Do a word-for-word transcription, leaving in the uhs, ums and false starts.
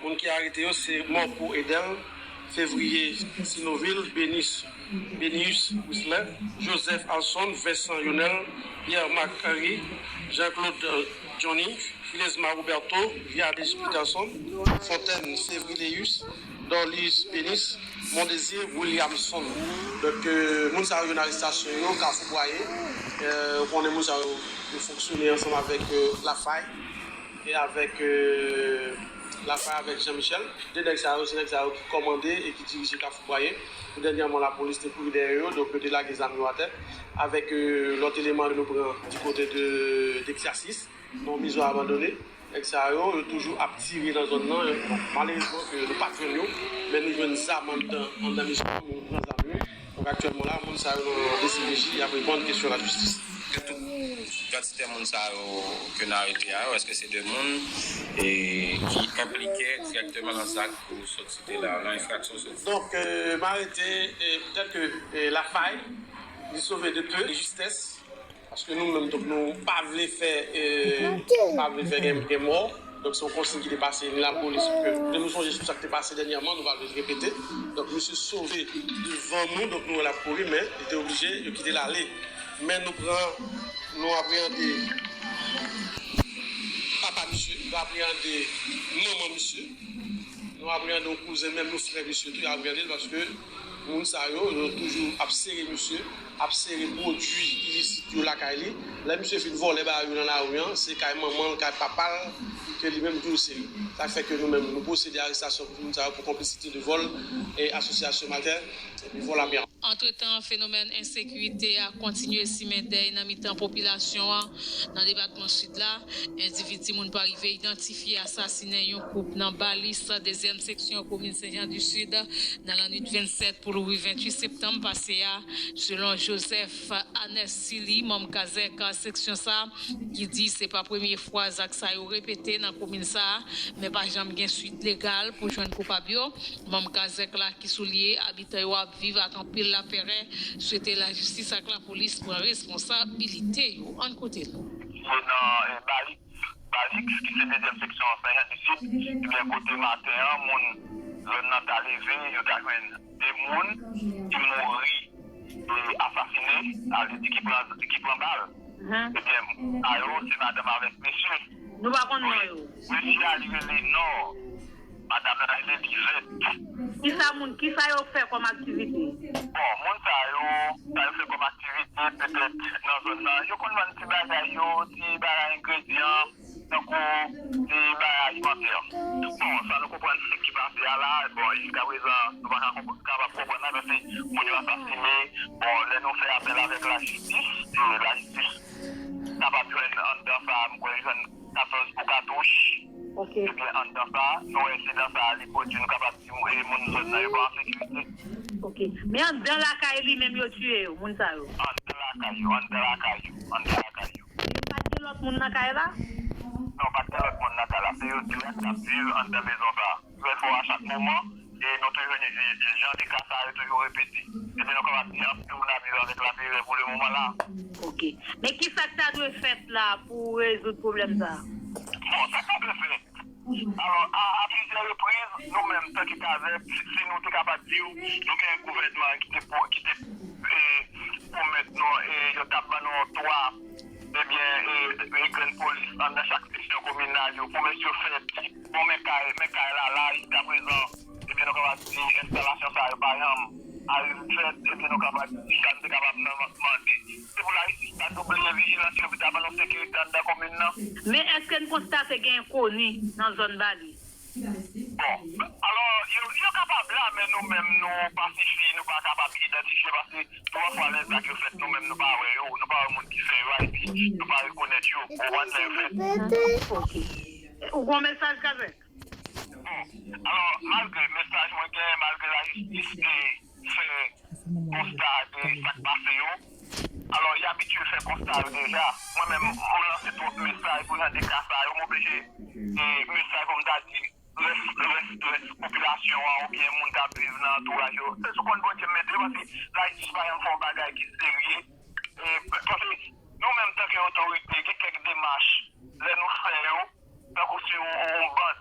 Moun ki arete yo se Morco Edel, Février Sinovil, Benis, Benius Wisley, Joseph Alson, Vincent Yonel, Pierre Marc Henry, Jean-Claude euh, Johnny, Filesma Roberto, Viadis Peterson, Fontaine Sévriléus, Dorlius Benis, Mondésir Williamson. Donk, euh, moun sa yo nan arestasyon yo, Kafou Bwaye. Euh, ou konnen moun sa yo, yo fonksyone ansanm avèk euh, Lafay e avèk euh, Lafay avèk Jean Michel. De nèg sa yo, se nèg sa yo ki kòmande e ki dirije Kafou Bwaye. Dènyèman, lapolis te kouri dèyè yo, donk yo te lage zam yo atè. Avèk euh, lòt eleman ke nou pran di kote de Texas East, nan yon mezon abandone. Nèg sa yo, yo toujou ap tire nan zòn nan. Bon, malerezman ke nou pa t jwenn yo, men nou jwenn zam anndan, anndan mezon an, nou pran zam yo. Donk aktyèlman la, moun sa yo nan D C P J, y ap reponn kesyon lajistis. Ke tout kantite moun sa yo ke n arete a yo, èske se de moun e ki enplike dirèkteman nan zak ou sot site la, nan enfraksyon sot site? Donk, euh, m arete euh, tèl ke euh, Lafay, li sove de peu, de justès. Paske nou menm, donk, nou pa vle fè, euh, pa vle fè gen, gen mò. Donk, se yon konsiy ki te pase, ni lapolis, ke nou sonje sou sa ki te pase dènyèman, nou pa vle repete. Donk, misye sove devan nou, donk nou wè l ap kouri, men li te oblije, yo kite l ale. Men nou pran, nou apreyande papa misye, nou apreyande manman misye, nou apreyande yon kouzen, menm yon frè misye tou, yo apreyande l paske moun sa yo, yo toujou ap sere misye, ap sere pwodui ilisit yo lakay li. Lè misye fin vòlè bagay yo nan lari an, se kay manman l, kay papa l, ke li menm tou l sere. Sa fè ke nou menm, nou pwosede arestasyon pou moun sa yo pou konplisite de vòl e asosyasyon malfè, epi vòl ame. Antretan, fenomèn ensekirite a kontinye simen dèy nan mitan popilasyon an nan depatman Sid la. Endividi moun pa rive idantifye asasinen yon koup nan Balis, dezyèm seksyon komin Sen Jan di Sid, nan lannwit vennsèt pou louvri ventuit septanm pase a, selon Joseph Anès Sili, manm kazèk seksyon sa, ki di se pa premye fwa zak sa yo repete nan komin sa, men pa janm gen swit legal pou jwenn koupab yo. Manm kazèk la ki souliye abitan yo ap viv ak anpil laperè, swete lajistis ak lapolis pran responsabilite yo. Ann koute l. Yo nan eh, Bali, Bali, ki se dezyèm seksyon Sen Jan di Sid, ebyen kote maten an, moun zòn nan ta leve, yo ta jwenn de moun ki mouri e asasine, ale di ki pran, ki pran bal. Ebyen, a yo, se madanm avèk mesye. Nou pa konn non yo. Mesye a li rele Nò. Madanm nan rele Lizèt. Kisa moun, kisa yo fè kòm aktivite? Bon, moun sa yo, sa yo fè kòm aktivite, petèt nan zòn nan, yo konn vann ti bagay yo, ti bagay engredyan, tankou ti bagay alimantè. Bon, sa nou konprann ki pase a la, bon, jiskaprezan, nou pa ka konp-, kapab konprann la, paske moun yo asasine, bon, lè nou fè apèl avèk lajistis, e lajistis kapab jwenn anndan sa, m kwè jwenn katòz pou katouch. Ok. Ebyen, anndan sa, nou wè ensidan sa a, li pwodui, nou kapab di e moun zòn nan yo pa an sekirite. Ok. Men anndan lakay li menm yo tiye yo, moun sa yo? Anndan lakay yo, anndan lakay yo, anndan lakay yo. Yo pa t gen lòt moun nan kay la? Non, pa t gen lòt moun nan kay la. Se yo dirèk k ap viv anndan mezon sa a. Trè fò a chak moman, e nou toujou jwenn jan de ka sa yo toujou repete. Ebyen, nou kapab di anpil moun ap viv avèk laperè pou le moman la. Ok. Men ki sa k ta dwe fèt la pou rezoud pwoblèm sa a? Bon, sa k ta dwe fèt. Alò, a, a plizyè repriz, nou menm, tanke kazèk, si nou te kapab di w, nou gen gouvènman ki te, ki te e, pwomèt nou, e, yo t ap ban nou twa, ebyen, e, e, grenn polis anndan chak seksyon kominal yo. Pwomès yo fèt. Bon, men kay, men kay la, la, jiskaprezan, ebyen, nou kapab di enstalasyon sa yo pa janm arive fèt, ebyen, nou kapab di sa n te kapab nan mande. Se pou lajistis ta double vijilans yo, pou ta ban nou sekirite anndan komin nan. Men èske n konstate gen enkoni nan zòn Bali? Bon, alò, yo, yo kapab la, men nou menm, nou pa sifi, nou pa kapab idantifye, paske twa fwa lè zak yo fèt, nou menm, nou pa wè yo, nou pa wè moun ki fè yo a, epi nou pa rekonèt yo, ou konprann, lè yo fèt. Ok. Ou gen yon mesaj, Kazèk? Bon, alò, malgre mesaj mwen gen, malgre lajistis te fè konsta de sa k pase yo. Alò, y abitye fè konsta yo deja. Mwen menm, m lanse twòp mesaj pou jan de ka sa yo, m oblije, e, mesaj pou m ta di rès, rès, rès popilasyon an oubyen moun k ap viv nan antouraj yo. Se sou kont Bondye m mete yo, paske lajistis pa janm fè yon bagay ki serye. E, paske nou menm, tanke otorite, gen kèk demach, lè nou fè yo, tankou si yon, yon bandi